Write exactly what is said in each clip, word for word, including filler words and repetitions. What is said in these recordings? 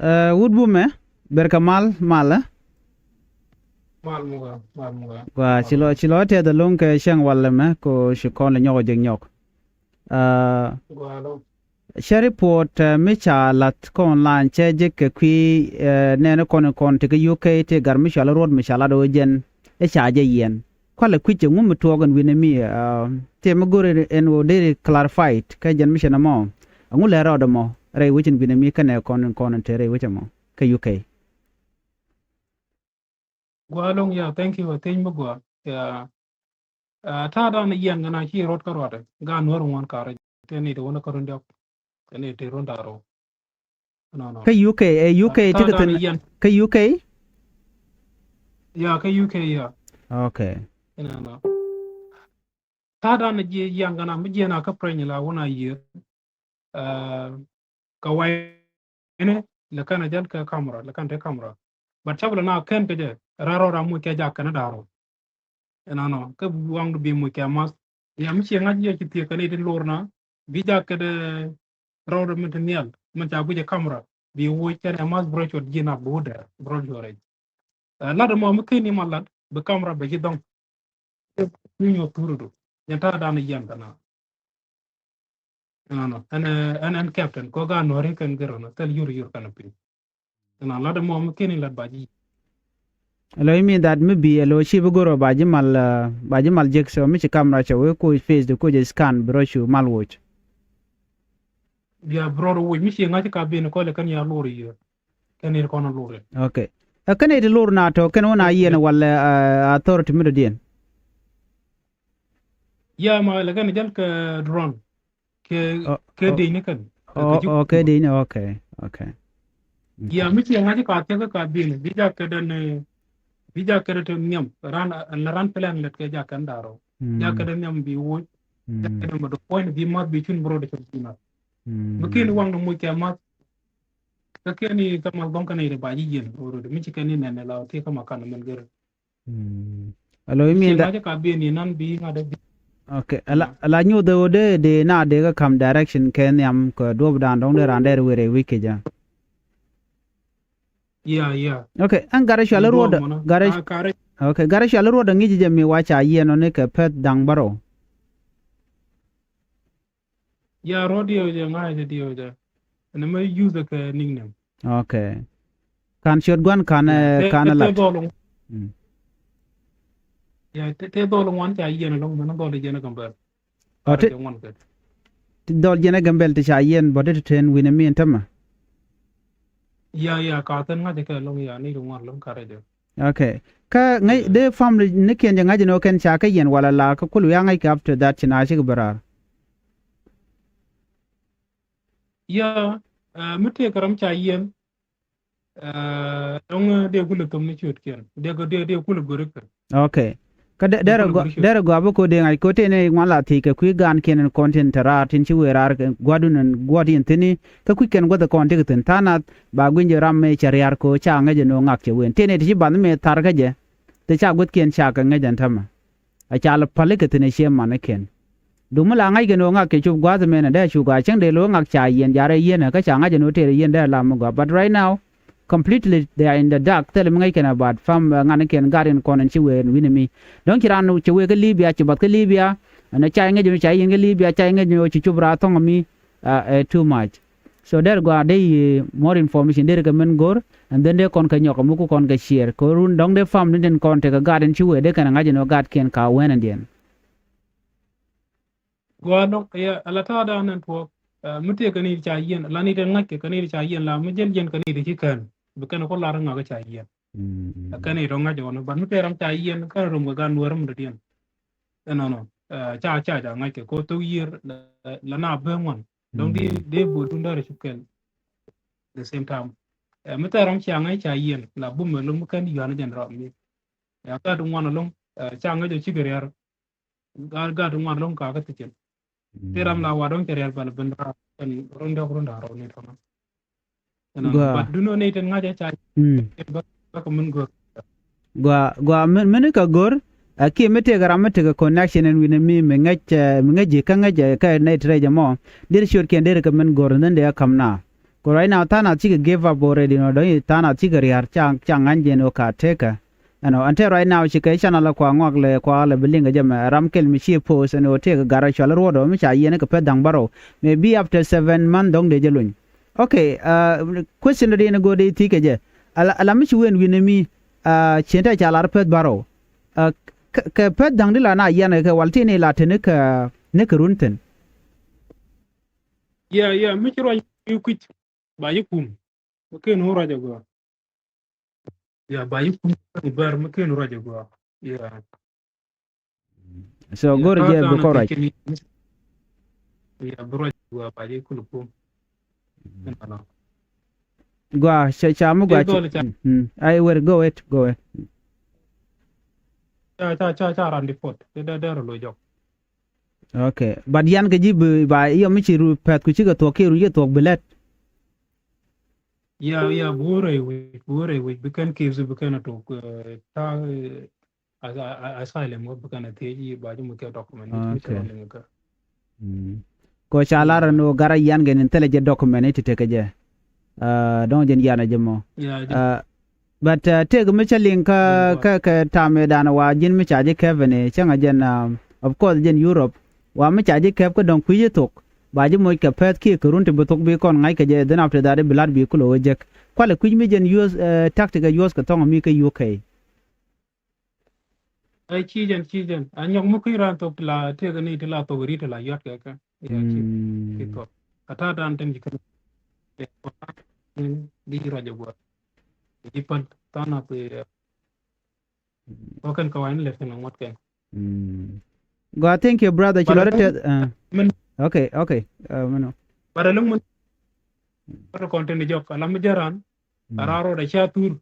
Ɛ, wut bumɛ, ber kɛ mal, malä. Mal muga, mal muga. Gua, ci lɔ, ci lɔ tɛth ɛlɔ̱ŋ kɛ cäŋ walɛ mɛ, ko ci kɔn lɛ nyɔk ɔ jek nyɔk. Ɛ, cä report, ɛ, mi ca lath kɔn online cɛ jek kɛ kui̱, ɛ, nɛɛni kɔn in kɔn ti kä U K ti gar mi cɔal i̱ ruɔt mi ca lat ɣöö jɛn i̱ ca jɛ yiɛn. Kualɛ kui̱c ɛŋu mi tuɔɔk ɛn wi̱nɛ mi, ɛ, ti mi go̱r ɛn ɣöö deri clarified kä jɛn mi cɛ nɔmɔ. Ɛŋu lɛ rɔɔdɛ mɔ rɛy wec in wi̱nɛ mi kɛnɛ kɔn in kɔn in te rɛy wec ɛmɔ kä U K. Gua loŋ ya, thank you, thank mi gua. Ya. Ɛ, ta̱a̱ dan yiɛn gana ci ruɔt kä ruɔt. Ga nuɔr ŋuan karɛ. Teni te wunä kä run diɔk. Teni te run da̱ro. Nɔ nɔ. Kä U K, ɛ U K ti kɛ thin. Kä U K? Ya, kä U K ya. Okay. Nɔ nɔ. Ta̱a̱ dan jiɛ yiɛn gana mi jiɛn a kä prɛny la wunä yier. Ɛ, kɛ way ni lɛ kɛn a jäl kɛ camera, lɛ kɛn te camera. But cä bi lɛ na kɛn kɛ jɛ rarɔ ram muc kɛ jak kɛn a da̱rɔ. Ɛnɔnɔ kä waŋdu bi muc kɛ math. Ya mi ci ŋa̱c yɛ ci thiek kɛn itin lor na bi jak kɛ dɛ rɔɔdɛ min ti nhial min ca guic ɛ camera bi wuc kɛn ɛ math bi rɔ cuɔt ji̱ na bi wut dɛ bi rɔ cuɔt rɛc. Ɛ, lat ɛmɔ mi ken i̱ ma lat bi camera bɛ ji̱ dhɔŋ. Ni nyuɔth thurdu. Yɛn ta̱a̱ dan yiɛn kɛn a. Ɛnɔnɔ ɛn ɛn ɛn captain kɔ ga nuɔri kɛn gɛr ɔnɔ thil yur yur kɛn a piny. Ɛnɔnɔ lat ɛmɔ mi ken i̱ lat ba ji̱. Ɛlɔ i̱ mean that mi bi ɛlɔ ci bi gɔrɔ ba ji̱ mal, ɛ, ba ji̱ mal jek so mi ci camera cɛ wee kuc face di kuc scan bi rɔ cu mal woc. Bia bi rɔ woc mi ci ŋa̱c ka ben kɔlɛ kɛn ya lor yur. Kɛn ir kɔn a lor. Okay. Ɛ kɛn it lor na tɔ kɛn wä na yiɛn walɛ, ɛ, authority mi dɔ diɛn. Ya ma lɛ kɛn jäl kɛ drone. Kɛ, oh, kɛ oh, dec ni kɛn. Oh, kɛ oh, kɛ dec ni, okay, okay. Ya mi ci ŋa̱c ka thiek ka bin bi jak kɛ den, eh, bi jak kɛ den nhiam ran, la ran plan lɛt kɛ jak kɛn daro. Mm. Jak kɛ den nhiam bi wuc. Jak kɛ den ma do point bi math bi cun bro de cun bi math. Mm. Mi ken waŋ ni muc kɛ math. Kä kɛn i̱ kä mal gɔŋ kɛn i̱ ri ba ji̱ yiɛn already mi ci kɛn i̱ nɛn i̱ la ti kä ma kan mɛn gɛr. Mm. Alo i̱ min da. Ci ŋa̱c ka biɛn i̱ nan bi ŋa̱t i̱ bi. Okay. Ala, ala nyuth i̱ wä dee dee na dee kä kam direction kɛ nhiam kɛ duɔp dan dɔŋ dee ran dee ri weri wi̱c kɛ jɛ. Yeah, yeah. Okay. Ɛn garɛ cual i̱ ruɔdɛ garɛ. Okay. Garɛ cual i̱ ruɔdɛ ŋi̱c jɛ mi wa ca yiɛn ɔ ni kɛ pɛth da̱ŋ bärɔw. Ya rɔ diɛw jɛ ŋa̱c jɛ diɛw jɛ. Ɛn mɛ use kɛ nickname. Okay. Kan ciöt gua̱n kan, eh, kan lat. Ya te dhɔl ŋuan ca yiɛn ɛlɔŋ mɛn dhɔl jɛn ɛ Gambɛl. Ɔ te dhɔl jɛn ɛ Gambɛl ti ca yiɛn bɔt ti ten wi̱n ɛ mi ɛn tämɛ. Ya ya ka thɛn ŋa̱c kɛ ɛlɔŋ ya ni ri ŋuan ɛlɔŋ karɛ jɛ. Okay. Kä ŋäc dee family ni kiɛn jɛ ŋa̱c ni wä kɛn ca kä yɛn wala la kä kul wia̱ ŋäc kɛ up to that ci na cik bɛ raar. Ya, eh, mi tëë kɛ ram ca yiɛn, eh, dɔŋ, eh, dee kulɛ thom ni ciötkiɛn dee dee dee kulɛ go̱ri kɛ. Okay. Kä derɛ gɔaa bä ko̱ dee ŋa̱c ko̱ tëë ni ŋuan la thiec kɛ kui̱ gaankiɛn in kɔn tin te raar tin ci wëë raar gua̱dun in gua̱t in thi̱n i̱ kä kui̱ kɛn guäth in kɔn tik thi̱n tha̱a̱ŋ nath ba gui̱ny jɛ ram mëë cɛ ria̱r ko̱ ca ŋäc ɛn ɣöö ŋak cɛ wen tëë ni ti ci bath mëë thar kä jɛ. Te ca guäthkiɛn ca kɛ ŋäc ɛn tämɛ. A ca lɛ päl i̱ kɛ thi̱n ɛ ciɛ manikiɛn. Duŋ mi la ŋa̱ckɛ ni ɣöö ŋak kɛ cop gua̱a̱th mɛn ɛ dee cuk a cäŋ dee lo̱ ŋak ca yiɛn jarɛ yiɛn ɛ kä ca ŋa̱c ɛn ɣöö tëë rɛ yiɛn dee lam mi gɔaa. But right now, completely they are in the dark. Thilɛ mi ŋäckɛn ɛ baat fam, eh, ŋa̱nikiɛn gat in kɔn ɛn ci wëë ɛn wi̱n ɛ mi. Dɔ̱ŋ ci raan cɛ wëë kä Libya, ci bath kä Libya. Ɛn ɛ ca ŋäc ɛn ɣöö ca yiɛn kä Libya, ca ŋäc ɛn ɣöö ci cop raar thɔ̱ŋ ɛ mi, eh, eh, too much. So derɛ gɔaa dee, eh, more information dee rɛ kɛ min go̱r. And then dee kɔn kɛ nyɔk mi ku kɔn kɛ ciɛɛr kɛ run dɔ̱ŋ dee pam ni tin kɔn tekɛ gaat in ci wee dee kɛn ɛ ŋa̱c in ɣöö gaatkiɛn ka wɛn in diɛn. Gɔaa dɔ̱ŋ ya ala ta̱a̱ da̱a̱n ɛn tuɔɔk, eh, mi tëë kɛ ni ca yiɛn la ni te ŋa̱c kɛ kɛ ni ca yiɛn la mi jäl yiɛn kɛ ni te ci kɛn bi kɛn ɛ ku lar ŋa̱k ca yiɛn. Kɛ ni tɔ ŋa̱c ɣɔn but mi tëë ram ca yiɛn kɛn rom kɛ gaat nuäär mi dɔ̱diɛn. Ɛnɔnɔ, eh, ca ca ca ŋa̱c kɛ ko thok yiër la na bee ŋuan. Dɔ̱ŋ di dee bo̱o̱dun dɔ̱rɛ cuk kɛl. The same time, eh, mi thɛɛr ram cia ŋäc ca yiɛn la bum ɛlɔŋ mi kɛn yuan jɛn rɔm mi. Ya gat ŋuan ɛlɔŋ, eh, ca ŋäc ɔ cikɛ riar. Gat gat ŋuan ɛlɔŋ ka kä thicin. Ti ram la wa dɔŋ cɛ riar bal ben ra ɛn run dɔk run da rɔ ni tɔnɔ. Gua. But duno ni tin ŋa̱c ca. Bak min gör. Gua gua min min ka gör. Aki mi tëëk ram mi tëëk connection ɛn wi̱n mi mi ŋäc, eh, mi ŋäc ji̱ kä ŋäc, eh, kä nɛy ti rɛc ɛmɔ. Dir ciötkiɛn dir kɛ min gör ni dee kam na. Ku right now tha̱a̱ŋ nath cikɛ give up already nɔ, dɔ̱ŋ i̱ tha̱a̱ŋ nath cikɛ ria̱r ca, ca ŋa̱ny jɛ ni ɣöö ka tëkä. Ɛnɔ ɛn te right now cikɛ channel kua ŋuak lɛ kua lɛ bi liŋ kɛ jɛ mɛ ram kɛl mi ci post ɛn ɣöö tëëkɛ gat rɔ cual ruɔ̱t ɔ mi ca yiɛn kɛ pɛth da̱ŋ bärɔw. Maybe after seven month dɔ̱ŋ dee jɛ luny. Okay, uh, question dɔ di ni go̱o̱r di thi̱i̱ kɛ jɛ. Ala, ala mi ci wen wi̱n mi, uh, cien te ca lar peth bärɔw. Uh, kɛ, kɛ peth da̱ŋ di la na yiɛn kɛ wal ti ni la te ni kɛ, ni kɛ run thi̱n. Yeah, yeah, mi ci ruac i̱ kui̱c ba yi kum. Mi ken wä ruac agɔa. Yeah, ba yi kum bär mi ken ruac agɔa. Yeah. So go̱r jɛ bi kɔn ruac. Yeah, bi ruac agɔa ba yi kul kum. Gua ca, ca mi gua. Ai wer, go ahead, go ahead. Ca, ca, ca, ca ran di pot. Dee, dee, dee rɔ lo jɔk. Okay, but yan kɛ ji̱ bi ba yɔ mi ci ru pɛth ku cikɛ thuɔk kiɛ ru ci thuɔk bi lɛt. Yeah, yeah, bi wä rɛy wi̱c, bi wä rɛy wi̱c, bi kɛn case, bi kɛn a tok, uh, ta, uh, as-, a-, a-, asylum wä bi kɛn a thiec yi ba ji̱ mi kɛ document, mi ci rɔ liŋ kɛ. Kɔ ca lar ni wä gat a yan kɛ ni thilɛ jɛ document i̱ ti tekɛ jɛ. Uh, dɔ̱ŋ jɛn yan a jɛ mɔ. Yeah, jɛ. Uh, But, uh, tëëk mi cä liŋ kä, kä, kä tam ëëdan wa ji̱n mi ca ji̱ kɛp ɛn ëë cäŋ a jɛn, um, of course jɛn Europe. Wa mi ca ji̱ kɛp kä dɔ̱ŋ kui̱ ji̱ thok. Ba ji̱ moc kɛ pɛth kiɛ kɛ run ti bi thok bi kɔn ŋa̱c kɛ jɛ, then after that bi la̱t bi kulɛ wä jek. Kualɛ kui̱ mi jɛn use, uh, tactic a use kɛ thɔŋ mi kä U K. Ɛ ci jɛn, ci jɛn. A nyɔk mi kui̱ raan thok ti la tëëk ni ti la thok ri ti la yuat kɛ kɛ. Yeah, ci, ci thok. Kä ta̱a̱ dan tin ci kɛn. Di ruac agua. Di päl tha̱a̱ŋ nath, eh, kɔ kɛn kɛ wa̱i̱ ni lɛt kɛn ŋuɔ̱t kɛn. Gua, thank you brother. Ci lɔt tɛth. Okay, okay. But a loŋ min kɔn tin jɔk a la mi jɛ ran. A ran rot a cia thur.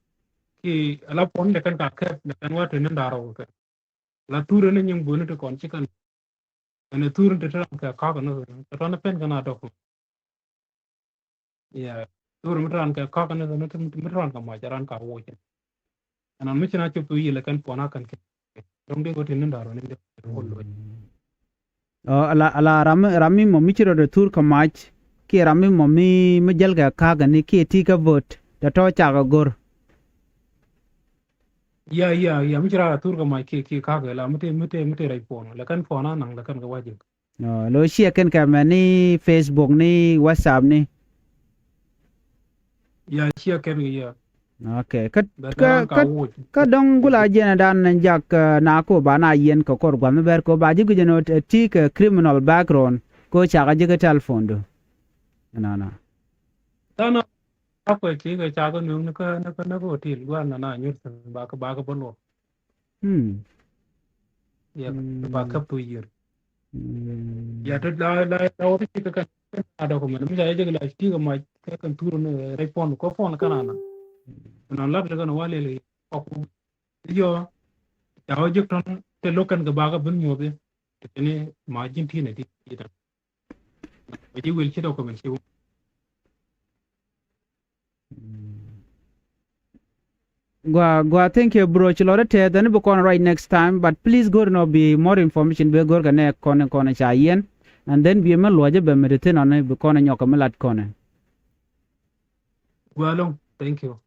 Ki a la puɔn lɛ kɛn ka kɛp lɛ kɛn wa tin ni da̱r rɔ kɛ. La thur ni nyiŋ buni ti kɔn ci kɛn. Ɛn ɛ thur ni ti ti ran kɛ kak ni ti tɔn pen kɛn a dɔk. Yeah. Thur mi te ran kɛ kak ni, ni, mi te ran kɛ mac ran ka woc. Ɛn an mi ci na cop thuk yilɛ kɛn puɔn a kɛn kɛ. Dɔŋ dee ɣöö tin ni da̱r ni dee ɣöö loc. Ɔ, ala, ala ram mi, ram mi mɔ mi ci rɔ dee thur kɛ mac kiɛ ram mi mɔ mi, mi jäl kɛ kak ni kiɛ ti kɛ vote tɔ̱tɔ̱ cakɛ go̱r. Yeah, yeah, yeah, mi ci rɔ dee thur kɛ mac kiɛ, kiɛ kak la mi te, mi te, mi te rɛc puɔn lɛ kɛn puɔn a naŋ lɛ kɛn kɛ wajik. Ɔ, lo ciɛ kɛn kɛ mɛ ni Facebook ni WhatsApp ni. Ya ciɛ kɛn kɛ ya. Okay. Kä, kä, kä, kä dɔŋ gula jiɛn dan ni jak, uh, na ko ba na yɛn kɛ kor gua̱n mi bɛr ko ba ji̱ gui̱c ni ti kɛ criminal background ko cakɛ ji̱ kɛ telephone du. Nana. Tana. Akuɛ ti kɛ cakɛ nuŋ ni kä, ni kä, ni kä hotel gua̱n nana nyuth ba kɛ, ba kɛ bä luɔk. Hmm. Ya, ba kap tu yir. Ya, te la, la, la wä ti kɛ kɛ a document mi ca jɛ kɛ la ti kɛ ma kɛ kɛ tur ni rɛy phone, kɔ phone kɛ nana. Nana lat kɛ kɛ na wa lɛl kɛ kɔ ku. Yɔ, ca wä jɛ tɔn te loken kɛ ba kɛ bin nyuɔth. Te ni ma jin ti ni ti. Ji̱ wil ci document ci wä. Gua, gua, thank you bro. Ci lɔt tɛth ɛn bi kɔn right next time, but please go̱r nɔ bi more information bi go̱r kɛ nɛ kɔn, kɔn ca yɛn. And then bi mɛ luɔcɛ bɛ mi ti thin ɔn bi kɔn nyɔk kɛ mi lat kɔn. Gua lɔŋ, thank you.